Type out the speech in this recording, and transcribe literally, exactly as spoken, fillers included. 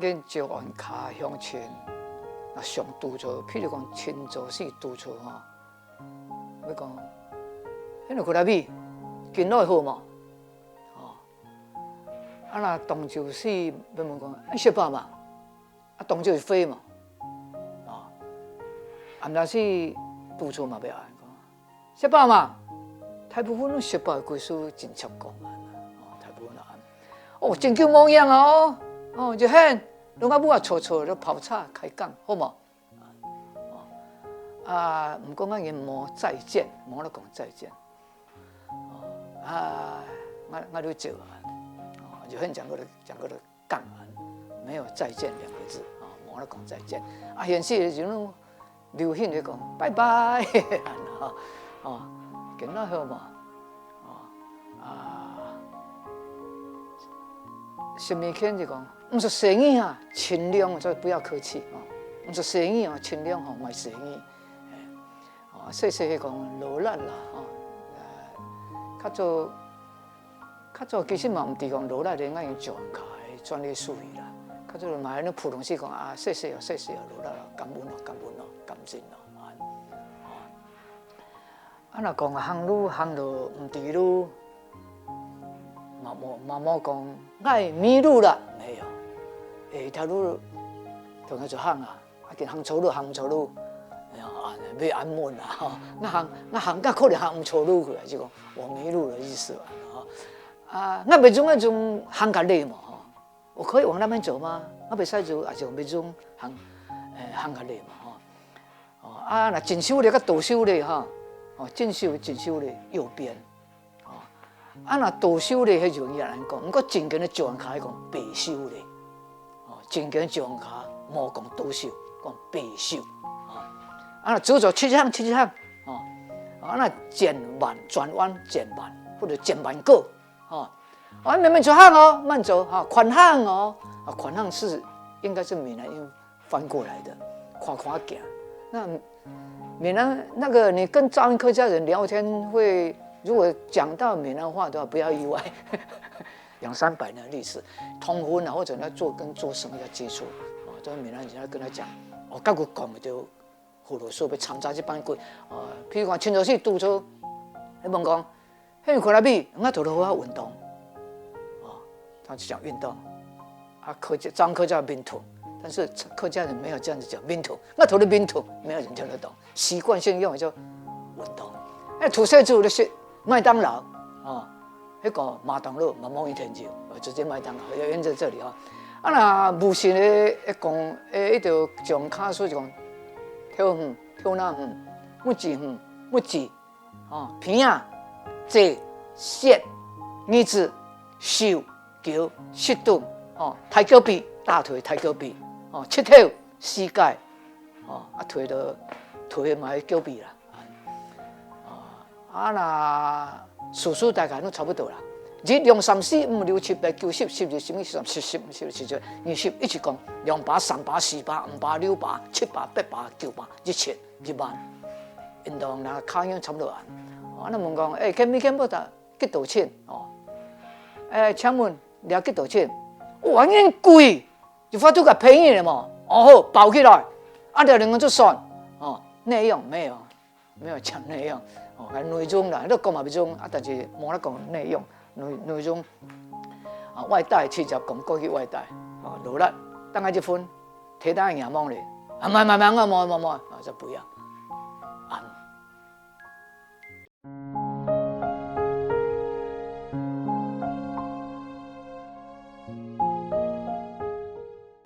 見詔安客鄉親，若想堵著，譬如講清早時堵著吼，會講：「嘿，你過來未？緊來好無？」吼，啊若當晝時，會問講：「你食飽無？」啊當晝時會無？吼，暗晡時堵著嘛會恁講：「食飽無？」大部分都食飽，歸宿真正講恁，吼，大部分都恁。哦，真久無影哦，哦，就喊，攏啊母啊坐坐，就泡茶開講，好無？啊，毋過𠊎人無再見，無咧講再見。啊，𠊎𠊎就走啊，就很講个講个講啊，沒有再見兩個字啊，無咧講再見。啊，現時就流行咧講拜拜，哦，見到好無？哦，啊，食物件就講，毋使細義啊，盡量就不要客氣哦，毋使細義哦，盡量吼莫細義。哦，細細係講勞力啦，哦，較早較早其實嘛毋知講勞力咧，𠊎用講客个專業術語啦。較早嘛，恁普通時講啊，謝謝哦，謝謝哦，勞力哦，感恩哦，感恩哦，感恩哦，啊。啊，若講行路行到毋知路，嘛無嘛無講𠊎迷路了，沒有。誒，一條路同佢做行啊，啊，行錯路，行毋著路，啊，會恁問啊，吼。𠊎行𠊎行到可能行毋著路去啊，就講我迷路的意思啊，吼。啊，𠊎會用該種行較遠嘛，吼。我可以往那邊走嗎？𠊎會使走，還是用該種行，誒，行較遠嘛，吼。哦，啊，若正手咧，佮倒手咧，吼，哦，正手正手咧，右邊。 哦，啊，若倒手咧，係有人恁講，毋過正經个詔安客係講背手咧。哦，正經个詔安客無講倒手，講背手。哦，啊，若直走直行直行，哦，啊，若轉彎轉彎轉彎，或者轉彎過，哦，啊，慢慢走行哦，慢走，哈，寬行哦，啊，寬行是應該是閩南語 翻過來的，寬寬行。那閩南那個，你跟詔安客家人聊天會，如果講到閩南話的話，不要意外，兩三百年的歷史，通婚啊，或者要做跟做生意要接觸，哦，都是閩南人要跟他講，哦，甲佢講就好囉嗦，要參加這班鬼，呃，譬如講清早時堵著，你問講， 嘿，看來比，𠊎頭路好好運動。哦，他就講運動。啊，客家，詔安客家叫運動，但是客家人沒有這樣子講運動，𠊎頭路運動，沒有人聽得懂。習慣性用的叫運動。哎，土生土就食麥當勞，哦，那個麥當勞，嘛無一天就，呃，直接麥當勞，要沿著這裡哦。啊，那無線的，一講，誒，一條講卡說就講，跳遠，跳那遠，木子遠，木子 哦，鼻仔、舌、舌、耳仔、手、腳、膝頭，哦，大腳髀，大腿、大腳髀，哦，膝頭、膝蓋，哦，啊，腿的，腿嘛係腳髀啦。哦，啊，那數數大概都差不多啦。一、兩、三、四、五、六、七、八、九、十、十一、十二、十三、十四、十五、十六、十七、二十，一直講，兩百、三百、四百、五百、六百、七百、八百、九百、一千。 一萬。運動若卡樣差不多恁。哦，啊，問講，誒，健美健步達幾多錢？哦，誒，請問這幾多錢？哇，恁貴，有法度較便宜个無？哦，好，包起來。啊，這兩個就算。哦，內容沒有，沒有講內容。哦，還內容啦，你講嘛內容啊，但是無咧講內容。 內，內容，啊，外帶，直接講過去外帶，啊，勞力，等下一分，提等下仰望咧，啊，慢慢慢慢，慢慢慢，啊，就不要，啊，